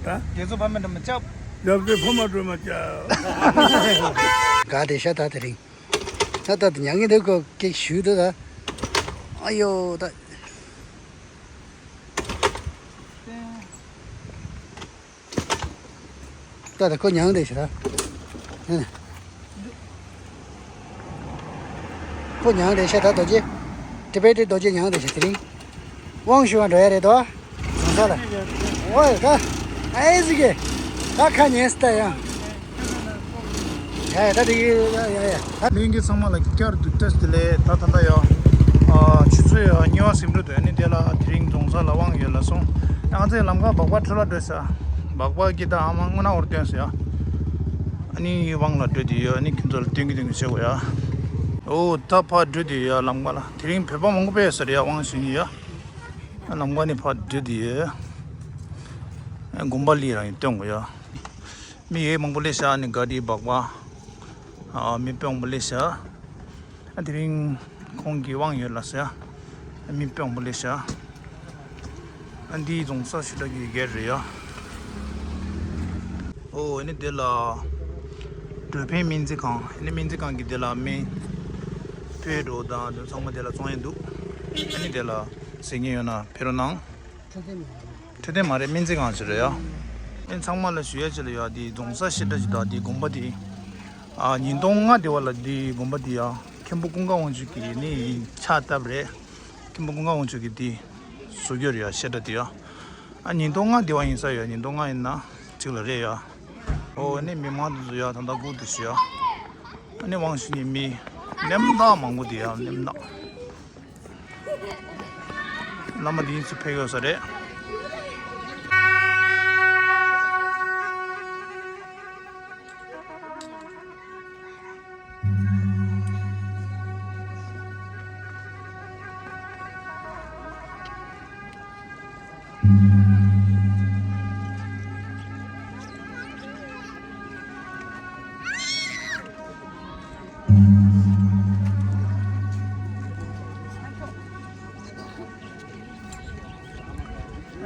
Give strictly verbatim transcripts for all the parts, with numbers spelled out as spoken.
རྒྱལ་ཚོགས་ཕ་མ་འགྲོ་མ་ཅབ། རྒྱལ་ཚོགས་ཕ་མ་འགྲོ་མ་ཅབ། ག་དེ་ཤ་ད་དེ་རིང་། ད་ད་དེ་ཉང་གི་འདུག་གོ་ཀེག་ཞུ་འདུག་ད། ཨ་ཡོ་ད། ད་ད་ཁོ་མྱང་དེ་ཤི་ད། ཁོ་མྱང་དེ་ཤི་ད་རྡོ་རྗེ། ཏི་པེ་ཏི་རྡོ་རྗེ་མྱང་དེ་ཤི་དེ་རིང་། དབང་ཞུ་བ་འགྲོ་ཡ་རེད་དོ། བཟང་ས་ལ། ཨོ་ད། ཨེ་ཟི་གེ། ད་ཁ་ཉན་སི་ད་ཡང་། ཡ་ཡ་ད་དེ་གི་ཡ་ཡ་ཡ། ད་ལན་གི་ཚང་མ་ལ་བསྐྱར་དུ་བཀྲ་ཤིས་བདེ་ལེགས། ད་ད་ད་ཡ། ཨ་ཆུ་ཚོད་ཡ་གཉིས་པ་ཟིན་འགྲོ་འདུག་ཨ་ནི་དེ་ལ་དེ་རིང་རྫོང་སར་ལ་དབང་ཡོད་ལ་སོང་། ང་ཚོའི་ལམ་ཁ་སྦག་སྦག་འཕྲོ་བརླག་འགྲོ་ས། སྦག་སྦག་གི་ད་ཨ་མ་སྔོ་ནག་འོར་སྟོན་ས་ཡ། ཨ་ནི་དབང་ལ་འགྲོ་དེ་ཡོད། ཨ་ནི་ཁྱོད་ཚོ་ལ་སྟོན་གི་སྟོན་གི་བྱེད་དགོས་ཡ། ཨོ་ད་ཕར་འགྲོ་དེ་ཡོད་ལམ་ཁ་ལ། དེ་རིང་བོད་པ་མང་པོ་ཕེབས་ས་རེད་ཡ། དབང་ཞུ་ནི་ཡ། ལམ་ཁ་ནི་ཕར་འགྲོ་དེ་ཡོད། དགོན་པ་ལི་རང་ཡིན་སྟོན་དགོས་ཡ། མི་ཡོད་མང་པོ་སླེབས་ཤག་ཨ་ནི་ག་དེ་སྦག་སྦག་ཨ་མི་དཔེ་མང་པོ་སླེབས་ཤག་ཨ་དེ་རིང་ཁོང་གི་དབང་ཡོད་ལ་ཟེར། ཨ་མི་དཔེ་མང་པོ་སླེབས་ཤག་ཨ་འདི་རྫོང་སར་ཞུ་དག་གི་སྒེར་རེད་ཡ། ཨོ་ཨ་ནི་དེ་ལ་འགྲོ་ཕན་སྨན་རྩིས་ཁང་། ཨ་ནི་སྨན་རྩིས་ཁང་གི་དེ་ལ་སྨན་སྤྲད་འགྲོ་དང་དེ་ཚང་མ་དེ་ལ་བཙོང་ཡ་འདུག་ཨ་ནི་དེ་ལ་ཟེར་མཁན་ཡོད་ན་ཕེབས་རོགས་གནང་། འཕྲོད་བསྟེན་མ་རེད། སྨན་རྩིས་ཁང་ཞིག་རེད་ཡ། ཨེ་ཚང་མ་ལ་ཞུ་ཡ་ཅིག་ལ་ཡ། དེ་རྫོང་སར་བཤད་གྲྭ་ཞིག་དང་དེ་དགོན་པ་དེ། ཨ་ཉིས་སྟོང་ལྔ་དེ་བ་ལ་དེ་དགོན་པ་དེ་ཡ་མཁན་པོ་ཀུན་དགའ་དབང་ཕྱུག་གིས་ནི་ཕྱག་བཏབ་རེད། མཁན་པོ་ཀུན་དགའ་དབང་ཕྱུག་གིས་དེ་བཟོ་རྒྱུ་རེད་ཡ། བཤད་གྲྭ་དེ་ཡ། ཨ་ཉིས་སྟོང་ལྔ་དེ་བ་ཡིན་ས་ཡ། ཉིས་སྟོང་ལྔ་ཡིན་ན་གཅིག་ལ་རེད་ཡ། ཨོ་ནི་མི་མང་དེ་ཚོ་ཡ་ད་ལྟ་སྒུག་འདུག་ཞུ་ཡ། ཨ་ནི་དབང་ཞུ་ནི་མི་གནམ་བདག་མང་པོ་དེ་ཡ། གནམ་བདག་བླ་མ་འདི་ཚོ་ཕེབས་ཡོད་ས་རེད།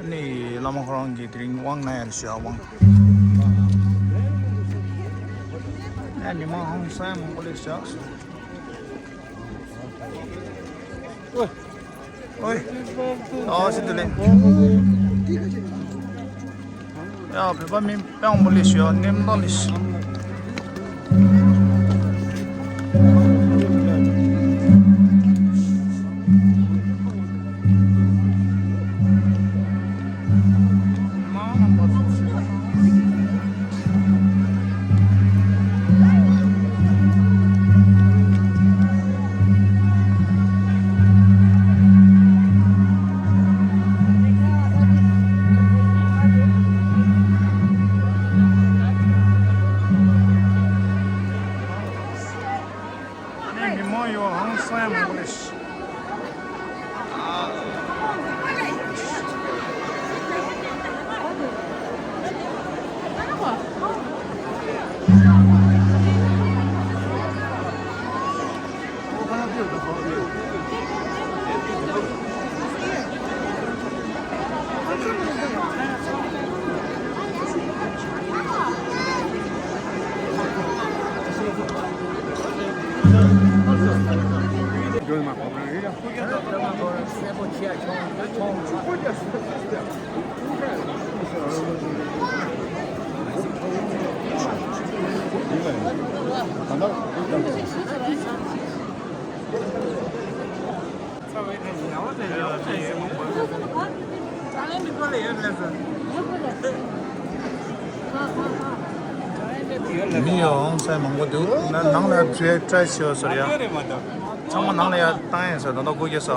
ནི་བླ་མ་ཁོ་རང་གིས་དེ་རིང་དབང་གནང་ཡ་ཞུ་ཡ། དབང་། ཨ་མི་མང་ཧང་སང་མང་པོ་སླེབས་ཤག་ཨོའི། ཨོ་ཤི་དུ་ལེ། ཡ་བོད་པ་མི་དཔེ་མང་པོ་སླེབས་ཤག་གནམ་ཐང་སླེབས་ཤག་ཨ་ནི་མི་མང་ཡོད། ཧང་སང་ཡ་མང་པོ་རེད། མི་ཡང་སེ་མང་པོ་འདུག་ན་ནང་ལ་ཡ་འཛུལ་ཡ་ཊ་རའི་བྱེད་པ་ཟེར་ཡ། ཚང་མ་ནང་ལ་ཡ་བཏང་ཡ་ཟེར། ད་ལྟ་སྒུག་གི་ས།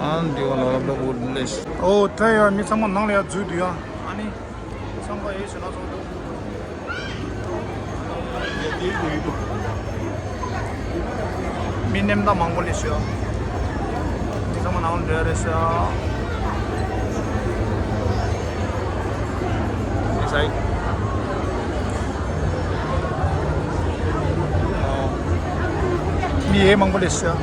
ཨ་འདི་བ་ལ་ལབ་ལ་འུར་ལེ་ཤི། ཨོ་ད་ཡ་མི་ཚང་མ་ནང་ལ་ཡ་འཛུལ་འདུག་ཡ། ཨ་ནི་ཚང་མ་ཡེ་ཤེས་ན་ཚོགས་འདུག་མི་གནམ་ཐང་མང་པོ་སླེབས་ཤག་མི་ཚང་མ་ནང་ལ་འགྲོ་ཡ་རེད་ཤག་མི་ཚང་མི་ཡེ་མང་པོ་སླེབས་ཤག་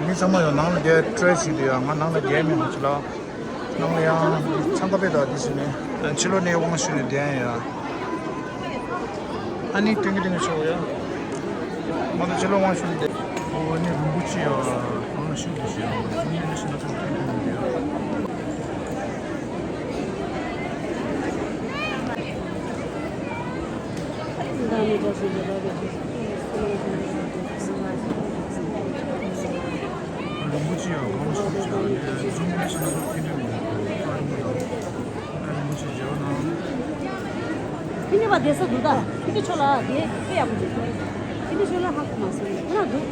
མི་ཚང་མ་ཡང་ནང་ལ་བསྡད་སྤྲོས་བྱེད་དུ་ཡང་ང་ནང་ལ་བསྡད་མི་འདུག་ཅི་ལ། ནང་ལ་ཡང་འཚང་ཁ་པས་དང་དེ་བྱས་ནས་ཕྱི་ལོགས་ནས་དབང་ཞུས་ནས་བསྡད་ཡ། ཨ་ནི་སྟོན་གྱི་སྟོན་གྱི་ཆོག་ཡ། ང་ཚོ་ཕྱི་ལོགས་དབང་ཞུས་ནས་བསྡད། ཨོ་ཨ་ནི་རིན་པོ་ཆེ་ཡ་དབང་ཞུས་ཀྱི་ཞེས་ཡང་ཚོང་གཉེར་ཞིག་ན་ཐུག་སྟོན་གྱི་མི་འདུག་ཡ། རིན་པོ་ཆེ་ཡང་གང་ཞིག་ཅིག་ལ་ནས་འཛུམ་གྱི་ཆེན་པོ་ཕན་ཐོགས་ཡོད་པ་རིན་པོ་དང་། རིན་པོ་ཆེ་རྒྱལ་བ་ན། ཕན་ཐོགས་པ་བསྡད་ས་འདུག་ད། ཕན་ཐོགས་ཆོག་ལ་དེ་དཔེ་ཡག་པོ་འདུག་ཕན་ཐོགས་ཆོག་ལ་ཧ་གོ་མ་སོང་ཁོ་ན་འདུག་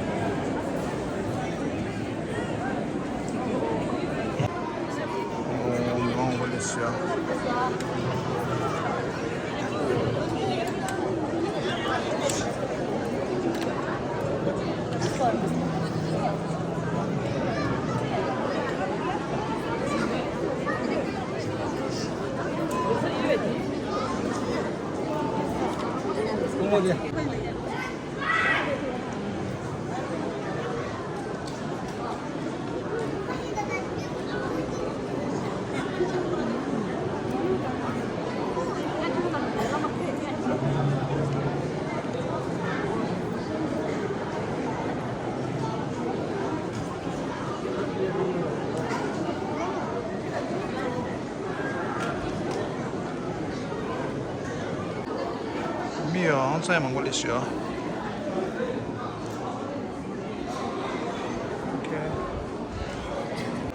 མི་ཡང་ཚ་ཡང་མང་པོ་སླེབས་ཤག་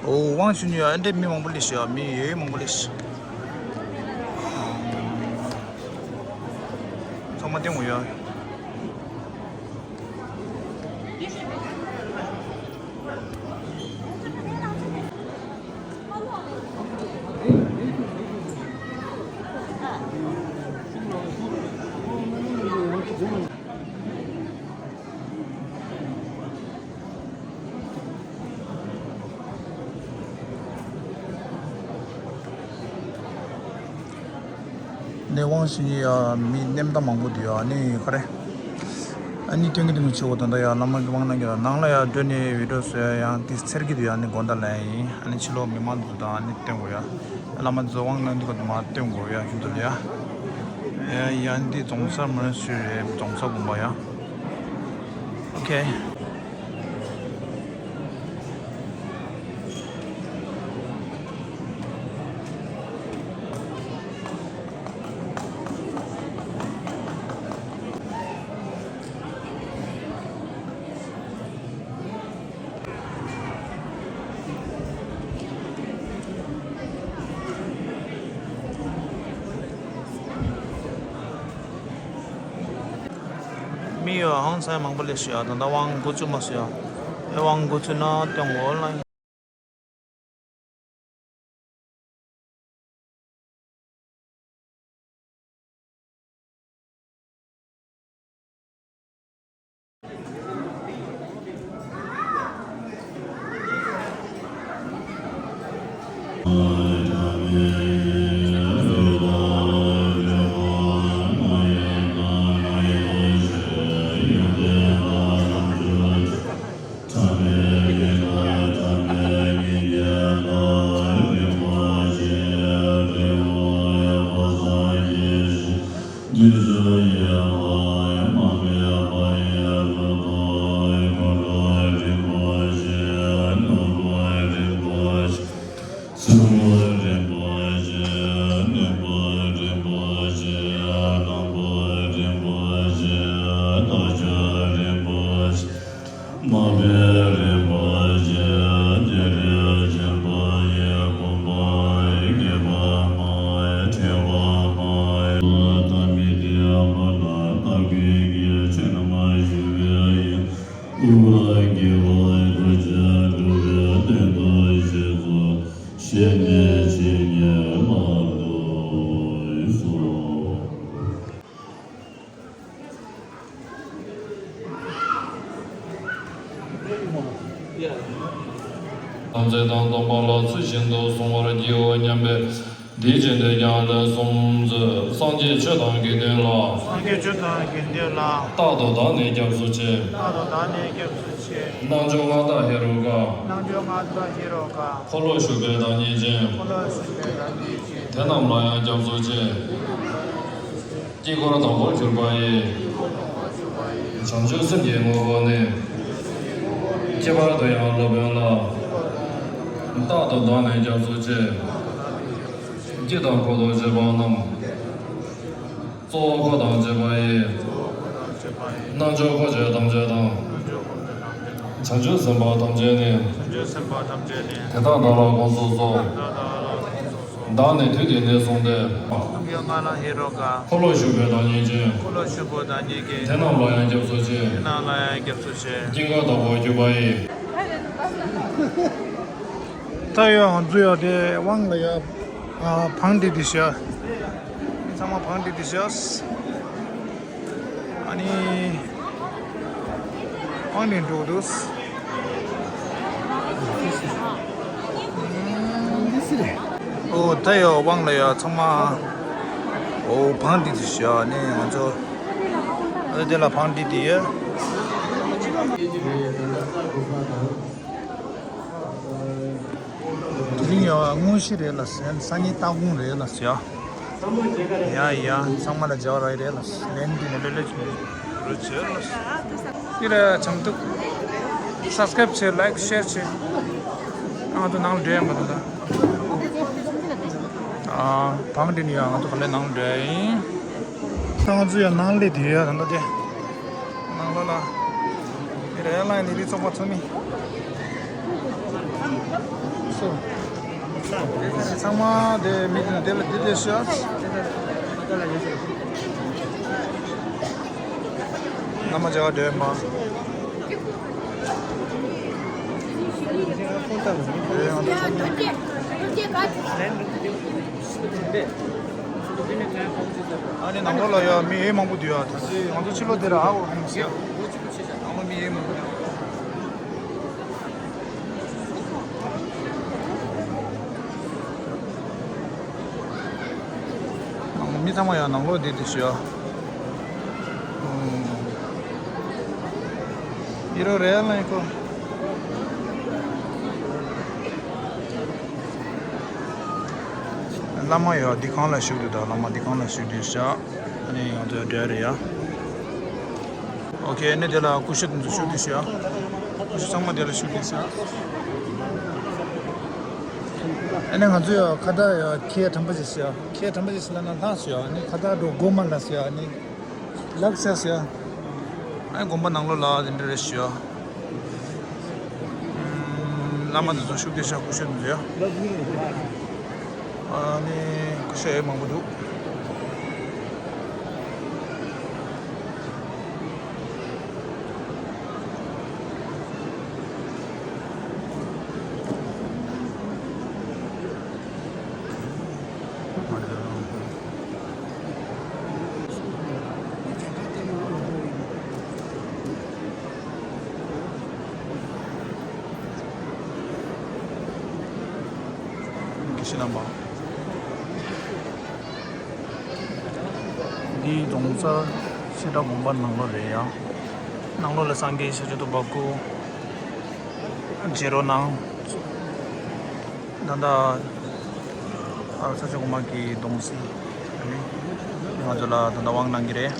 ཨོ་དབང་ཞུ་ནི་ཡང་ཨ་འདྲས་མི་མང་པོ་སླེབས་ཤག་མི་ཡོད་མང་པོ་སླེབས་ཤག་ཚང་མ་སྟོན་དགོས་ཡ། ནས་དབང་ཞུ་ནི་ཡ་མི་གནམ་ཐང་མང་པོ་འདུག་ཡ། ཨ་ནི་ག་རེ། ཨ་ནི་སྟོན་གྱི་འདུག་མི་ཆེ་བོ་ད་ལྟ་ཡ་བླ་མ་གི་དབང་གནང་གི་ཡ། ནང་ལ་ཡ་འགྲོ་ནས་བི་ཌིའོ་བཟོ་ཡ་ཡང་དེ་འཚེར་གྱི་འདུག་ཡ། ཨ་ནི་དགོང་དག་ལ་ཡིན། ཨ་ནི་ཕྱི་ལོགས་མི་མང་འདུག་ད་ཨ་ནི་སྟོན་དགོས་ཡ། བླ་མ་ཚོ་དབང་གནང་དུས་ག་དུ་མ་སྟོན་དགོས་ཡ་ཞུ་འདུག་ཡ། ཡ་ཡ་འདི་རྫོང་སར་མ་ཞུ་རེད། རྫོང་སར་དགོན་པ་ཡ། ཨོ་ཁེ། མི་ཡོད་ཧང་སང་མང་པོ་སླེབས་ཤག་ད་ལྟ་དབང་འགོ་བཙུགས་མ་སོང་ཡ། ཨེ་དབང་འགོ་བཙུགས་ན་སྟོན་དགོས་ལ། མ་འཕེལ་རིན་པོ་ཆེ་རྒྱལ་སྲས་ཆེན་པོ་ཡི་དགོངས་པ་རྒྱས་པར་སྨྲ་བའི་ཐེག་པ་སྨྲ་བའི་ཐ་མི་དེ་ཁོ་ན་བདག་ཀུན་གྱི་ཆོས་རྣམས་ཞུ་བའི་ཡིན། ཨུ་པ་གི་བ་གོ་ཆ་འགྲུབ་པའི་དོན་དུ་ཞེས་སོ། ཞེས་ནས་ཇི་སྙེད་ལ་འདུད་སོ། ཐམས་ཅད་དང་སྟོང་པ་ལ་ཚུལ་བཞིན་དུ་བསྲུང་བར་བགྱིའོ་སྙམ་པའི་ འདིའི་རྗེས་ཟློས་ཀྱང་ལན་གསུམ་མཛོད། སངས་རྒྱས་ཆོས་དང་དགེ་འདུན་ལ། སངས་རྒྱས་ཆོས་དང་དགེ་འདུན་ལ། རྟག་ཏུ་བདག་ནི་སྐྱབས་སུ་མཆི། རྟག་ཏུ་བདག་ནི་སྐྱབས་སུ་མཆི། རྣལ་འབྱོར་མངའ་བདག་ཧེ་རུ་ཀ། རྣལ་འབྱོར་མངའ་བདག་ཧེ་རུ་ཀ། འཁོར་ལོ་བཞུགས་པའི་བདག་ཉིད་ཅན། འཁོར་ལོ་བཞུགས་པའི་བདག་ཉིད་ཅན། དེ་རྣམས་ལ་ཡང་སྐྱབས་སུ་མཆི། དཀྱིལ་འཁོར་དང་པོར་གྱུར་པ་ཡི། བྱང་ཆུབ་སེམས་ཀྱི་དངོས་པོ་ནི། ཁྱད་པར་དུ་ཡང་སློབ་དཔོན་ལ། རྟག་ཏུ་བདག་ནི་སྐྱབས་སུ་མཆི། སྤྱི་དང་འཁོར་དང་བཅས་པ་རྣམས། གཙོ་བོ་འཁོར་དང་བཅས་པ་ཡི། རྣལ་འབྱོར་འཁོར་བཅས་ཐམས་ཅད་དང་། བྱང་ཆུབ་སེམས་དཔའ་ཐམས་ཅད་ནི། བྱང་ཆུབ་སེམས་དཔའ་ཐམས་ཅད་ནི། དེ་དག་བདག་ལ་དགོངས་སུ་གསོལ། བདག་ལ་དགོངས་སུ་གསོལ། བདག་ནི་དུས་འདི་ནས་བཟུང་སྟེ། རྣལ་འབྱོར་མངའ་བདག་ཧེ་རུ་ཀ། འཁོར་ལོ་བཞུགས་པའི་བདག་ཉིད་ཅན། འཁོར་ལོ་བཞུགས་པའི་བདག་ཉིད་ཀྱིས། དེ་རྣམས་ལ་ཡང་སྐྱབས་སུ་མཆི། དེ་རྣམས་ལ་ཡང་སྐྱབས་སུ་མཆི། དཀྱིལ་འཁོར་དང་པོར་གྱུར་པ་ཡི། ད་ཡོད་ང་ཚོ་ཡོད་དེ་དབང་ལ་ཡོད། ཨ། བང་སྒྲིག་དེ་བཞག་ཚང་མ་བང་སྒྲིག་དེ་བཞག་ཨ་ནི། བང་སྒྲིག་འགྲོ་འདུག་ཨོ་ད་ཡོད་དབང་ལ་ཡོད་ཚང་མ། ཨོ་བང་སྒྲིག་དེ་བཞག་ནི་ང་ཚོ། ཨ་དེ་ལ་བང་སྒྲིག་དེ་ཡོད། དེ་རིང་ཡང་དངོས་གཞི་རེད་ལ་ཟེར། སང་ཉིན་སྟག་གུང་རེད་ལ་ཟེར། ཡ་ཡ་ཚང་མ་ལ་མཇལ་བ་རེད་ལ་ཟེར། ལན་འདི་ནས་ལོས་ལོས་ཅིག་རོལ་ཆེ་ལ་ཟེར། འདི་ལ་བྱམས་ཐུག་སབ་སི་ཀ་རེབ་བྱེད། ལའིཀ་ཤེར་བྱེད། ང་ཚོ་ནང་ལ་འགྲོ་ཡ་མ་འདུག་ད། ཨ་བང་འདི་ནས་ཡང་ང་ཚོ་ག་ལེ་ནང་ལ་འགྲོ་ཡ་ཡིན། ད་ང་ཚོ་ཡང་ནང་ལ་སླེབས་ཡོད་ད་ལྟ་དེ། ནང་ལོགས་ལ། དེ་རེད་ལ་ནི་རི་ཚོགས་པ་ཚོ་མི། སོ། ཚང་མ་དེ་མི་དེ་དེ་ལ་དེ་དེ་ཤོག་བླ་མ་མཇལ་བ་འདོད་མ། ཨ་ནི་ནང་ལོགས་ལ་ཡ་མི་ཨེ་མང་པོ་འདུག་ཡ། ད་ཅི་ང་ཚོ་ཕྱི་ལོགས་དེ་ར་ཧ་གོ་མི་ཤེས། ནང་ལོགས་མི་ཨེ་མང་པོ་འདུག་ནང་ལོགས་མི་ཚང་མ་ཡ་ནང་ལོགས་དེ་དེ་ཤོད་ཡ། ཨུམ། ཡེ་རོ་རེ་ལ་ཡེ་ཁོ། བླ་མ་ཡོད་འདི་གང་ལ་བཞུགས་འདུག་ད་བླ་མ་འདི་གང་ལ་བཞུགས་འདུག་ཤག་ཨ་ནི་ང་ཚོ་འབྲེལ་རེད་ཡ། ཨོ་ཁེ་ཨ་ནི་དེ་ལ་སྐུ་ཞབས་འདི་ཚོ་བཞུགས་འདུག་ཤག་སྐུ་ཞབས་ཚང་མ་དེ་ལ་བཞུགས་འདུག་ཤག་ཨ་ནི་ང་ཚོ་ཡ་ཁ་བརྡ་ཡ་ཁེ་དྲན་པ་ཅིག་ཤག་ཁེ་དྲན་པ་ཅིག་ཤག་ལ་ན་ལྷག་ཤག་ཨ་ནི་ཁ་བརྡ་འགྲོ་དགོས་མ་ལ་ཤག་ཨ་ནི། ལགས་སོ་ཡ། ཨ་ནི་དགོན་པ་ནང་ལོགས་ལ་དེ་འདྲ་རེ་ཞུ་ཡ། བླ་མ་དེ་ཚོ་བཞུགས་བསྡད་ཤག་སྐུ་ཞབས་དེ་ཚོ་ཡ། ཨ་ནི་སྐུ་ཞབས་མང་པོ་འདུག་དགེ་བཤེས་རྣམ་པ། འདི་རྫོང་སར་བཤད་གྲྭ་དགོན་པ་ནང་ལོགས་རེད་ཡ། ནང་ལོགས་ལ་སངས་རྒྱས་ཤཱཀྱ་ཐུབ་པ་སྐུ་མཇལ་རོགས་གནང་། ད་ལྟ་ཨ་ས་ཆ་གོང་མ་གི་གདུང་སྲས་ཨ་ནི་ང་ཚོ་ལ་ད་ལྟ་དབང་གནང་གི་རེད།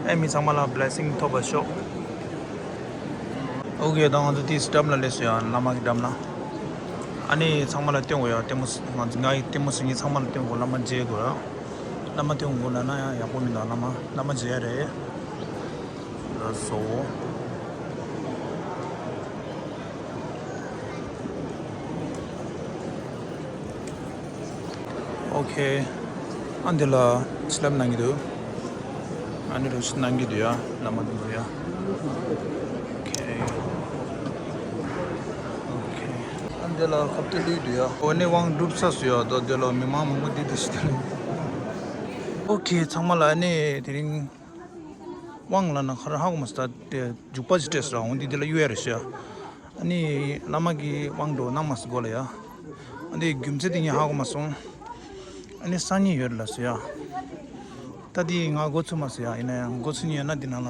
ཨེ་མི་ཚང་མ་ལ་བི་ལེ་སིང་ཐོབ་པར་ཤོག་ཨོ་ཁེ་ད་ང་ཚོ་དེ་སི་འགྲམ་ལ་སླེབས་སོང་ཡ། བླ་མ་གི་འགྲམ་ལ། ཨ་ནི་ཚང་མ་ལ་སྟོན་དགོས་ཡ། ལྟད་མོ་ང་ཚོ་ང་ཡི་ལྟད་མོ་གཟིགས་མཁན་ཚང་མ་ལ་སྟོན་དགོས། བླ་མ་མཇལ་དགོས་ཡ། བླ་མ་སྟོན་དགོས་ལབ་ན་ཡང་ཡག་པོ་མི་འདུག་བླ་མ་བླ་མ་མཇལ་ཡ་རེད། ལགས་སོ། ཨོ་ཁེ། ཨ་འདི་ལ་ཕྱི་ལབ་གནང་གི་འདུག་ཨ་ནི་རོ་ཕྱི་གནང་གི་འདུག་ཡ། བླ་མ་འདི་འདུག་ཡ། ཨོ་ཁེ། ཨོ་ཁེ། ཨ་འདི་ལ་ཁབ་ཏུ་ལུས་འདུག་ཡ། འོ་ནི་དབང་སྒྲུབ་ས་སུ་ཡ། ད་འདི་ལ་མི་མང་མང་པོ་འདི་འདི་ཞིག་འདུག་ཨོ་ཁེ། ཚང་མ་ལ་ཨ་ནི་དེ་རིང་དབང་ལབ་ན་ཁ་ར་ཧ་གོ་མ་སོང་། ད་དེ་འཇུག་པ་ཅིག་སྤྲད་སོང་། འོ་འདི་འདི་ལ་གཡུག་ཡ་རེད་ཤག་ཨ་ནི་བླ་མ་གིས་དབང་འགྲོ་གནང་མ་སོང་གོ་ལ་ཡ། ཨ་འདི་རྒྱུ་མཚན་དེ་ངས་ཧ་གོ་མ་སོང་། ནི་སང་ཉིན་ཡོད་ལ་ཟེར་ཡ། ད་དེ་ང་འགོ་ཚུགས་མ་ཟེར་ཡ། ཡིན་ན་ཡང་འགོ་ཚུགས་ཉིན་ཡོད་ན་འདི་ནང་ལ་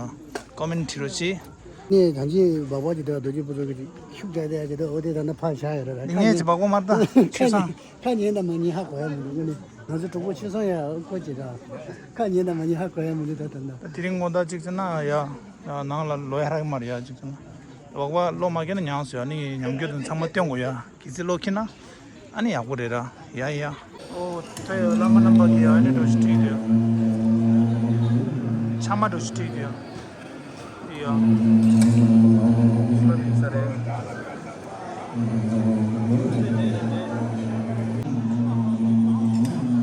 ཀོ་མེན་བྲིས་རོགས་གྱིས། ངས་ད་ཅི་སྦག་སྦག་ཅིག་དེ་རྡོ་རྗེ་ཕུན་ཚོགས་ཀྱི་ཤུགས་རྒྱག་བསྡད་ཡ་ཅིག་འདུག་འོ་དེ་ད་ནི་ཕར་བཞག་ཡོད་རེད། ངས་ཅིག་སྦག་སྦག་མ་བཏང་ཆུ་སང་། ཁ་ཉན་དང་མ་ཉན་ཧ་གོ་ཡ་མི་འདུག་ངས་ནི་ང་ཚོ་གྲོགས་པོ་ཆུ་སང་ཡ་ཀོ་ཅིག་ད་ཁ་ཉན་དང་མ་ཉན་ཧ་གོ་ཡ་མི་འདུག་ད་ད་ད། དེ་རིང་དགོང་དག་ཅིག་ཙམ་ན་ཡ་ནང་ལ་ལོག་ཡ་ཧ་གི་མ་རེད་ཡ། ཅིག་ཙམ་ན་སྦག་སྦག་ལོག་མ་རྒྱབ་ན་ཉམས་སོང་ཡ། ནི་ཉམས་རྒྱུ་དང་ཚང་མ་སྟོན་དགོས་ཡ། གལ་སྲིད་ལོག་ཁྱེར་ན། ཨ་ནི་ཡག་པོ་རེད་ར། ཡ་ཡ། ཨོ་ད་ཡ་བླ་མ་རྣམ་པ་གིས་ཨ་ནི་འགྲོ་ཞིག་བྲིས་དེ། ཕྱགས་མ་འགྲོ་ཞིག་བྲིས་དེ། ཡ། ས་རེད།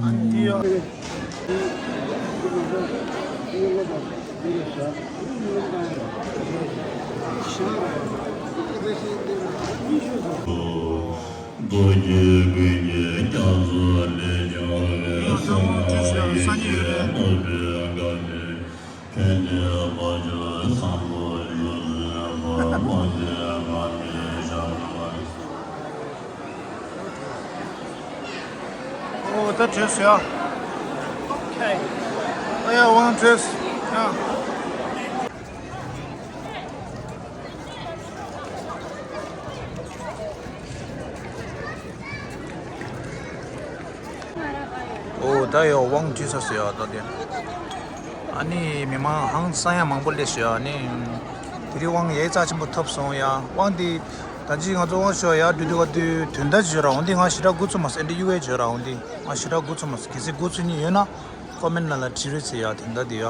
ཨ་ནི་ཡ། རྡོ་རྗེ་ཀུན་གྱི་རྒྱ་མཚོ་ལས་བྱུང་བའི་གསུང་ཡི་གེ་རྣོ་དྲུག་དགའ་སྟོན་ཕན་བདེའི་བཀོད་ཆོག་བཟང་པོ་ཡུལ་ལ་མ་བདེ་ང་མི་བཞག་པར། ཨོ་ད་བྲོས་སོང་ཡ། ཨ་ཡ་དབང་བྲོས་ཡ། ཨོ་ད་ཡ་དབང་བྲོས་ས་སོང་ཡ་ད་དེ། ཨ་ནི་མི་མང་ཧང་སང་ཡ་མང་པོ་སླེབས་སོང་ཡ། ཨ་ནི་དེ་རིང་དབང་ཡ་རྩ་ཆེན་པོ་ཐོབ་སོང་ཡ། དབང་དེ་ད་ཅི་ང་ཚོ་དབང་ཞོ་ཡ་འགྲོ་དུས་ག་དུས་དོན་དག་ཅིག་ཡོད་ར། འོན་ཏེ་ང་ཞེ་དྲག་འགོ་ཚུགས་མ་སོང་། ཨེ་འདྲ་གཡུག་ཡས་ཅིག་ཡོད་ར། འོན་ཏེ་ང་ཞེ་དྲག་འགོ་ཚུགས་མ་སོང་། གལ་སྲིད་འགོ་ཚུགས་ཉིན་ཡོད་ན་ཀོ་མེན་ནང་ལ་བྲིས་རོགས་ཟེར་ཡ། དོན་དག་དེ་ཡ།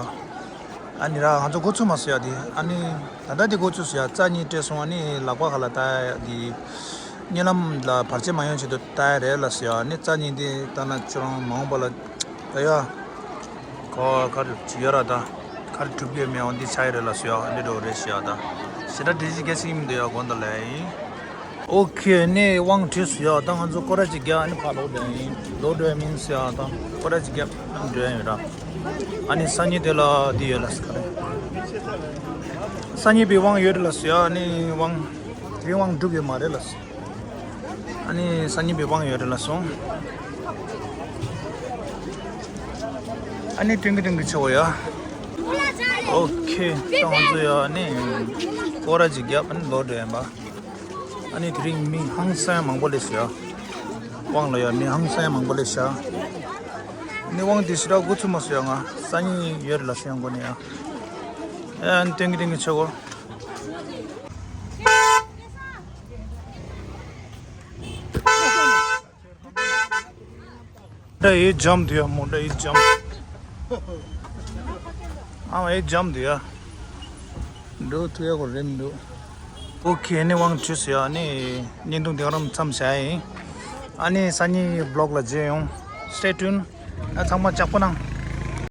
ཨ་ནི་ར་ང་ཚོ་འགོ་ཚུགས་མ་སོང་ཡ་དེ། ཨ་ནི་ད་ལྟ་དེ་འགོ་ཚུགས་སོང་ཡ། རྩ་གཉིས་སྤྲད་སོང་། ཨ་ནི་ལག་པ་ཁ་ལ་བཏགས་ཡ་དེ་གཉིད་ལམ་ལ་བར་ཆད་མ་ཡོང་ཆེད་དུ་བཏགས་ཡ་རེད་ལ་སོང་ཡ། ཨ་ནི་རྩ་གཉིས་དེ་བཏགས་ན་ཁྱོད་རང་མ་འོངས་པ་ལ་ད་ཡ་ག་ག་རེ་ཅིག་ཡོད་ར། ད་ག་རེ་གྲུབ་ཀྱི་མེད། འོ་འདི་ཆགས་ཡ་རེད་ལ་སོང་ཡ། ཨ་འདི་འགྲོ་རེད་ཟེར་ཡ། ད་ཞེ་དྲག་འགྲེལ་བཤད་རྒྱག་ཆེད་ཀྱི་མི་འདུག་ཡ། དགོངས་དག་ལ་ཡིན། ཨོ་ཁེ། ནི་དབང་བྲོས་སོང་ཡ། ད་ང་ཚོ་སྐོར་ར་ཅིག་རྒྱག་ཨ་ནི་ཕར་ལོག་འགྲོ་ཡ་ཡིན། ལོག་འགྲོ་ཡ་མིན་ཟེར་ཡ། ད་སྐོར་ར་ཅིག་རྒྱག་ཨ་ནི་འགྲོ་ཡ་ཡིན་ར། ཨ་ནི་སང་ཉིན་དེ་ལ་འདི་ཡོད་ལ་ཟེར་ག་རེ། སང་ཉིན་པའི་དབང་ཡོད་རེད་ལ་ཟེར་ཡ། ཨ་ནི་དབང་དེ་རིང་དབང་འགྲུབ་ཡོད་མ་རེད་ལ་ཟེར། ཨ་ནི་སང་ཉིན་པའི་དབང་ཡོད་རེད་ལ་སོང་། ཨ་ནི་སྟོན་གི་སྟོན་གི་ཆོག་ཡ། ཨོ་ཁེ། ད་ང་ཚོ་ཡ་ཨ་ནི་སྐོར་ར་ཅིག་རྒྱབ་ཨ་ནི་ལོག་འགྲོ་ཡིན་པ། ཨ་ནི་དེ་རིང་མི་ཧང་སང་མང་པོ་སླེབས་སོང་ཡ། དབང་ལ་ཡ་མི་ཧང་སང་མང་པོ་སླེབས་ཤག་ཨ་ནི་དབང་དེ་ཞེ་དྲག་འགོ་ཚུགས་མ་སོང་ཡ། ང་སང་ཉིན་ཡོད་རེད་ལ་སོང་ཡ། འགོ་ནས་ཡ། ཨ་ནི་སྟོན་གི་སྟོན་གི་ཆོག་གོ། ད་ཡེ་འཇམ་དུ་ཡ། མོ་ད་ཡེ་འཇམ། ཨ་མ་ཡེ་འཇམ་དུ་ཡ། འགྲོ་ཐུབ་ཡ་གོ་རེད་མི་འདུག་ཨོ་ཁེ། ཨ་ནི་དབང་བྲོས་སོང་ཡ། ཨ་ནི་བརྙན་ཐུང་འདི་ག་རང་མཚམས་བཞག་ཡིན། ཨ་ནི་སང་ཉིན་བི་ལོག་ལ་མཇལ་ཡོང་། Stay tuned. ཨ་ཚང་མ་ལྕགས་པོ་གནང་།